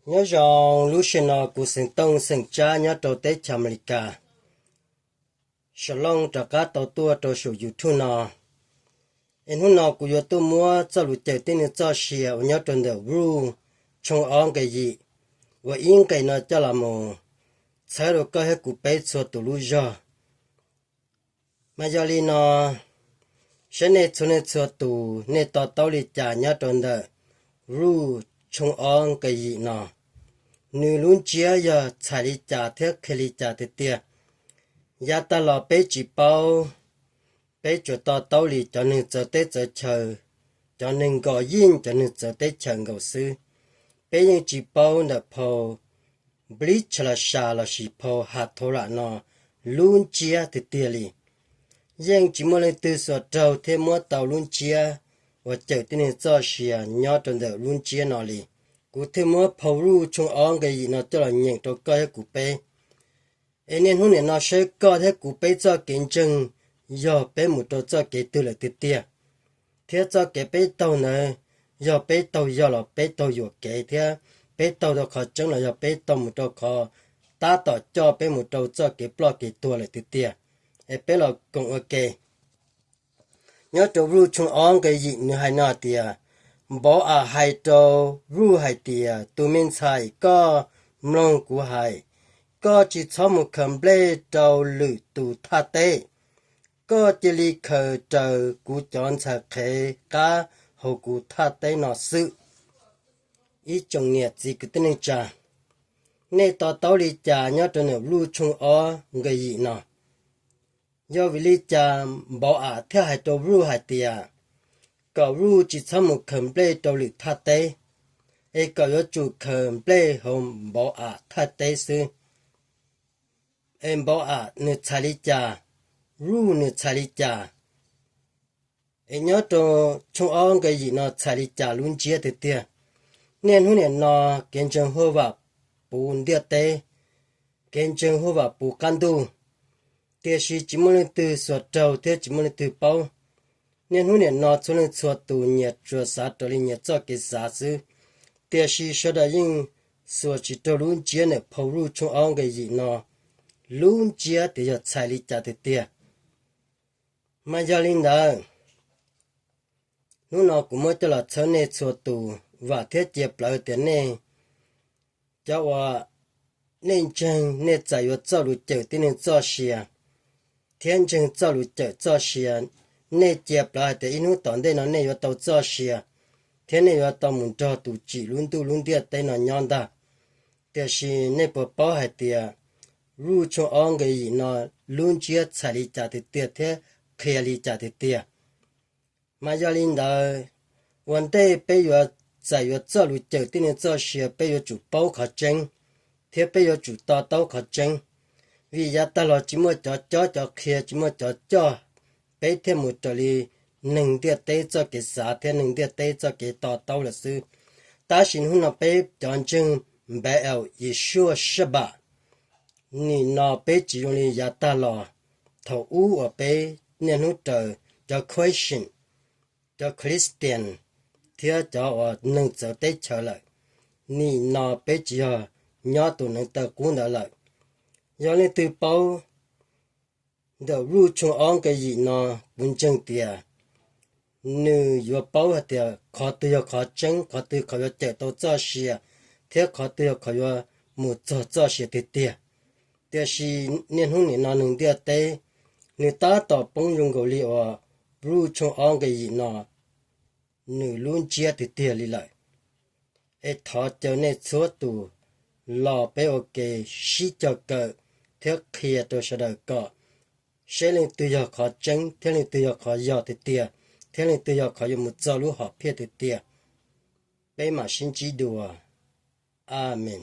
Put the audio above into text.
Nyob zoo lub sij hawm no kuv xeem Tooj xeem Tsab nyob rau teb chaws Amelikas, Shalom rov qab tau tuaj rau saum YouTube no. Es hnub no kuv yuav tuaj muab txoj lus cawm tib neeg txoj sia uas nyob rau ntawm Vruj tshooj ob nqe yim uas ib nqe no coj los mus txhawb rau koj thiab kuv peb txhua tus lub zog. Mas yog li no, saib nej txhua leej txhua tus nej to taub li cas nyob rau ntawm Vruj tshooj ob nqe yim no, nws lub ntsiab yog txhais li cas thiab qhia li cas tiag tiag. Yav tag los peb tsis paub, peb tsuas to taub li cov neeg txawv teb txawv chaw, cov neeg nkos yeej cov neeg txawv teb chaws nkaus xwb. Peb yeej tsis paub ntawm phau Nplij Tsha Las Sas lossis phau Hathaulas no lub ntsiab tiag tiag li. Yeej tsis muaj leej twg xuas raug thiab muab tau lub ntsiab uas cawm tib neeg txoj sia nyob rau ntawm lub ntsiab no li. Kuv thiaj muab phau Vruj tshooj ob nqe yim no coj los nyeem rau koj thiab kuv peb. Es niaj hnub nim no saib koj thiab kuv peb txoj kev ntseeg yog peb mus rau txoj kev twg lawm tiag tiag, thiab txoj kev peb taug ntawd yog peb taug yog los peb taug yuam kev thiab peb taug rau qhov tseeb los yog peb taug mus rau qhov tab tom coj peb mus rau txoj kev ploj kev tuag lawm tiag tiag. Es peb los koom ua ke. Nyob rau Vruj tshooj ob nqe yim nws hais no tias, Npauv Am hais rau Vruj hais tias, tus me ntxhais, koj mloog kuv hais, koj tsis txhob mus khaws nplej rau lwm tus thaj teb, koj cia li khaws raws kuv cov ntxhais qhev qab hauv kuv thaj teb no xwb. Ib tsoom niam txiv kwv tij neej tsa, nej to taub li cas nyob rau ntawm Vruj tshooj ob nqe yim no? Yog vim li cas Npauv Am thiaj hais rau Vruj hais tias kom Vruj tsis txhob mus khaws nplej rau lwm thaj teb, es kom yuav tsum khaws nplej hauv Npauv Am thaj teb xwb? Es Npauv Am nws txhais li cas? Vruj nws txhais li cas? Es nyob rau tshooj ob nqe yim no txhais li cas lub ntsiab tiag tiag? Niaj hnub nim no kev ntseeg huaj vam puv ntiaj teb, kev ntseeg huaj vam puv qab ntuj, tiam sis tsis muaj leej twg xuas raug thiab tsis muaj leej twg paub. Niaj hnub nim no txhua leej txhua tus nyias tsuas xav raws li nyias txoj kev xav xwb, tiam sis sawv daws yeej xuas tsis raug lub ntsiab ntawm phau Vruj tshooj ob nqe yim no lub ntsiab tias yog txhais li cas tiag tiag. Mas yog li ntawd, hnub no kuv muab coj los txhawb nej txhua tus, vam thiab cia plawv tias nej, cov uas nej ntseeg nej txais yuav txoj lus cawm tib neeg txoj sia, thiab ntseeg txoj lus cawm txoj sia, nej cia plawv hais tias ib hnub tom ntej no nej yuav tau txoj sia, thiab nej yuav tau mus nrog tus tsim lub ntuj lub ntiaj teb no nyob ntag. Tiam sis nej puas paub hais tias Vruj tshooj ob nqe yim no lub ntsiab txhais li cas tiag tiag thiab qhia li cas tiag tiag? Mas yog li ntawd, ua ntej peb yuav txais yuav txoj lus cawm tib neeg txoj sia peb yuav tsum paub qhov tseeb, thiab peb yuav tsum to taub qhov tseeb. Vim yav tag los tsis muaj cov cob cov qhia, tsis muaj cov coj, peb thiaj mus raws li neeg ntiaj teb txoj kev xav thiab neeg ntiaj teb txoj kev to taub lawm xwb. Tab sis hnub no peb cov ntseeg Npauv Am Yeshua Shebas, nim no peb tsis zoo li yav tag los, thaum ub uas peb niaj hnub raws cov Christian, cov Christian, thiab cov uas neeg txawv teb chaws lawm. Nim no peb tsis yog nyob tus neev taw qub ntawd lawm. Yog leej twg paub ntawm Vruj tshooj ob nqe yim no, kuv ntseeg tias nws yuav paub hais tias qhov twg yog qhov tseeb, qhov twg qhov yuav cawm tau txoj sia, thiab qhov twg yog qhov yuav mus txog txoj sia tiag tiag. Tiam sis niaj hnub nim no neeg ntiaj teb, nws tab tom poob zoo nkaus li uas Vruj tshooj ob nqe yim no nws lub ntsiab tiag tiag li lawm. Es thov caw nej txhua tus los peb ua ke sib cog kawm thiab qhia rau sawv daws kom seb leej twg yog qhov tseeb thiab leej twg yog qhov yog tiag tiag, thiab leej twg yog qhov yuav mus txog lub hom phiaj tiag tiag. Peb mam sib ntsib dua. Amees.